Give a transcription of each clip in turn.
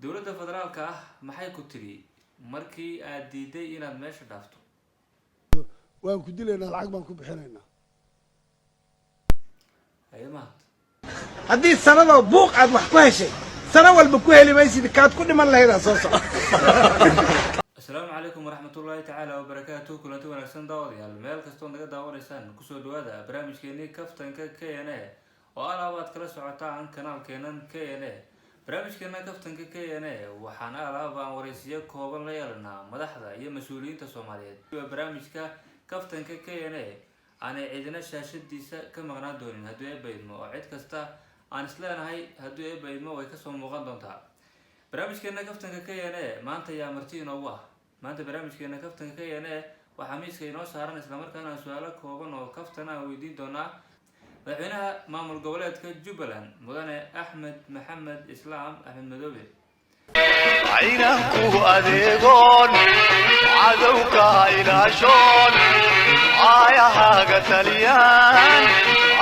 Dowladda federaalka ah maxay ku tidhi markii aad diiday inaad meesha dhaafto? Waan ku dilaynaa, lacag baan ku bixinaynaa. Haye, Mahad. Haddii sanadoo buuq aad wax ku heshay, sano walba ku heli maysid. Kaad ku dhiman lahaydaa soo socda. Asalaamu calaykum waraxmatullaahi tacaala wabarakaatu. Kulanti wanaagsan, daawadayaal, meel kastoo naga daawanaysaan, kusoo dhawaada barnaamijkeenii Kaftanka KNA oo alaab aad kala socotaan kanaalkeenan KNA. Barnaamijkeena Kaftanka KNA waxaan alaab aan waraysiyo kooban la yeelanaa madaxda iyo mas-uuliyiinta Soomaaliyeed. Barnaamijka Kaftanka KNA aanay cidina shaashadiisa ka maqnaan doonin haddii Eebba idmo, oo cid kasta aan isleenahay haddii Eebba idmo way kasoo muuqan doontaa. Barnaamijkeena Kaftanka KNA maanta yaa marti inoogu ah? Maanta barnaamijkeena Kaftanka KNA waxaa miiska inoo saaran, islamarkaana su-aalo kooban oo kaftan aan weydiin doonaa madaxweynaha maamul goboleedka Jubbaland, Mudane Axmed Maxamed Islaam, Axmed Madoobe. Caynanku adeegoon cadowka ilaashoon caayahaaga taliyaan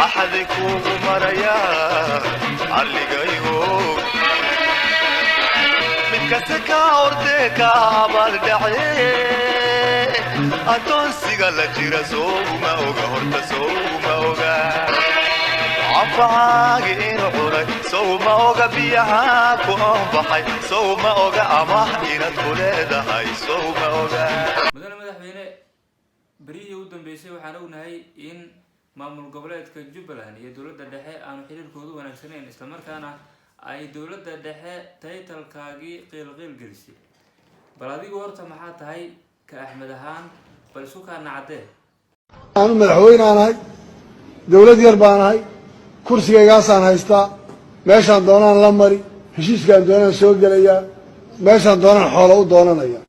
axdi kugu marayaan arligaygo mid kasta ka ordee ka abaldhace adoonsiga la jira. Sowma oga horta, sowma oga anfacaagi inu cunay? Sowma oga biyaha ku oonbaxay? Sowma oga amaah inaad ku leedahay? Sowma oga? Mudane madaxweyne, beryihii u dambeysay waxaan ognahay in maamul goboleedka Jubbaland iyo dowladda dhexe aanu xiriirkoodu wanaagsanayn, islamarkaana ay dowladda dhexe taytalkaagii qiilqiil gelisay. Bal adigu horta maxaa tahay ka Axmed ahaan? Bal isu kaana caddee. Anu madaxweyneaan ahay, dowlad yar baan ahay, kursigaygaasaan haystaa, meeshaan doonaan la mari, heshiiskaan doonaan soo gelayaa, meeshaan doonaan xoolo u doonanaya.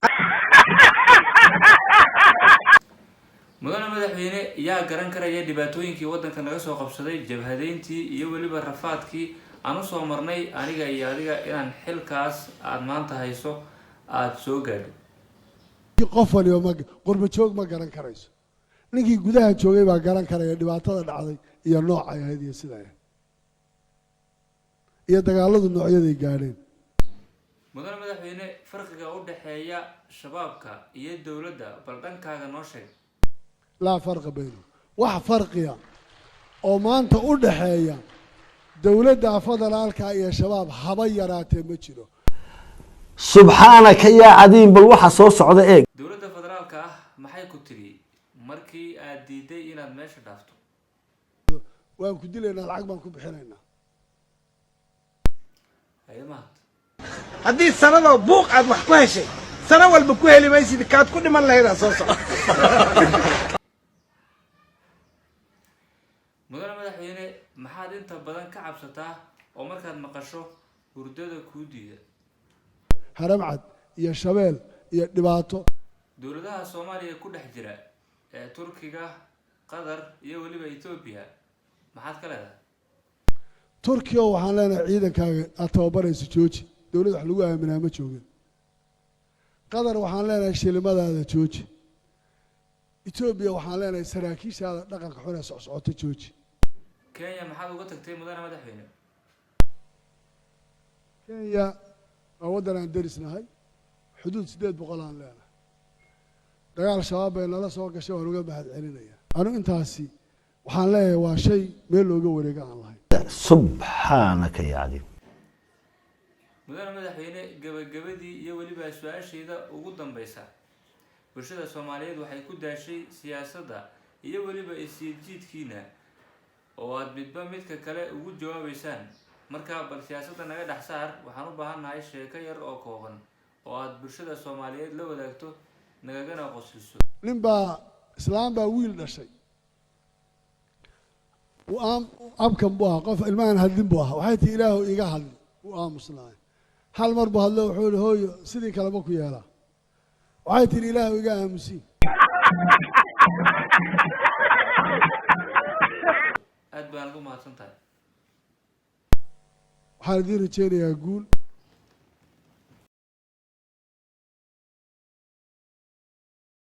Mudane madaxweyne, yaa garan karaya dhibaatooyinkii waddanka naga soo qabsaday, jabhadeyntii iyo weliba rafaadkii aan usoo marnay aniga iyo adiga inaan xilkaas aada maanta hayso aada soo gaadho? Qof waliba ma qurba joog ma garan karayso. Ninkii gudaha joogay baa garan karaya dhibaatada dhacday iyo noocay ahayd iyo siday ahayd iyo dagaaladu noocyaday gaadheen. Mudane madaxweyne, farqiga u dhexeeya Shabaabka iyo dowladda bal dhankaaga noo sheeg. Laa farqa baynahum. Wax farqiya oo maanta u dhaxeeya dowladda federaalka iyo Shabaab haba yaraatee ma jiro. Subxaanaka yaa cadiim, bal waxa soo socda eeg. Dowladda federaalka ah maxay ku tidhi markii aad diiday inaad meesha dhaafto? Waan ku dilaynaa, lacag baan ku bixinaynaa. Haye, Mahad. Haddii sanadoo buuq aad wax ku heshay, sano walba ku heli maysid. Kaad ku dhiman lahaydaa soo socda. Mudane madaxweyne, maxaad inta badan ka cabsataa oo markaad maqasho hurdada kuu diida? Haramcad iyo shabeel iyo dhibaato. Dowladaha Soomaaliya ku dhex jira ee Turkiga, Qatar iyo weliba Etoobiya maxaad ka leedahay? Turkiya waxaan leenahay, ciidankaaga aad tababarayso jooji, dowlad wax lagu aaminaa ma joogin. Qatar waxaan leenahay, shilimadaada jooji. Etoobiya waxaan leenahay, saraakiishaada dhaqanka xun ee socsocota jooji. Kenya maxaad uga tagtay, mudane madaxweyne? Kenya waa waddan aan derisnahay, xuduud 800 aan leenahay. Dagaal Shabaab bay nala soo gashay, waan uga mahad celinaya. Anu intaasi waxaan leeyahay waa shay meel looga wareega aan lahayn. Subxaanaka yaa cadiim. Mudane madaxweyne, gabagabadii iyo weliba su-aasheeda ugu dambeysa, bulshada Soomaaliyeed waxay ku daashay siyaasadda iyo weliba isjiidjiidkiina oo aad midba midka kale ugu jawaabeysaan. Marka bal siyaasadda naga dhex saar. Waxaan u baahannahay sheeko yar oo kooban oo aad bulshada Soomaaliyeed la wadaagto, nagagana qosliso. Nin baa, islaam baa wiil dhashay. Uu abkan buu ahaa, qof ilmahan hadlin buu ahaa. Waxay tihi, "Ilaahu iga hadli." Uu aamusnaay. Hal mar buu hadlo, wuxuu yihi, "Hooyo, sidii kalema ku yeelaa?" Waxay tihi, "Ilaahu iga aamusiin." Aad baan ugu mahadsan tahay. Waxaan idiin rajaynayaa guul.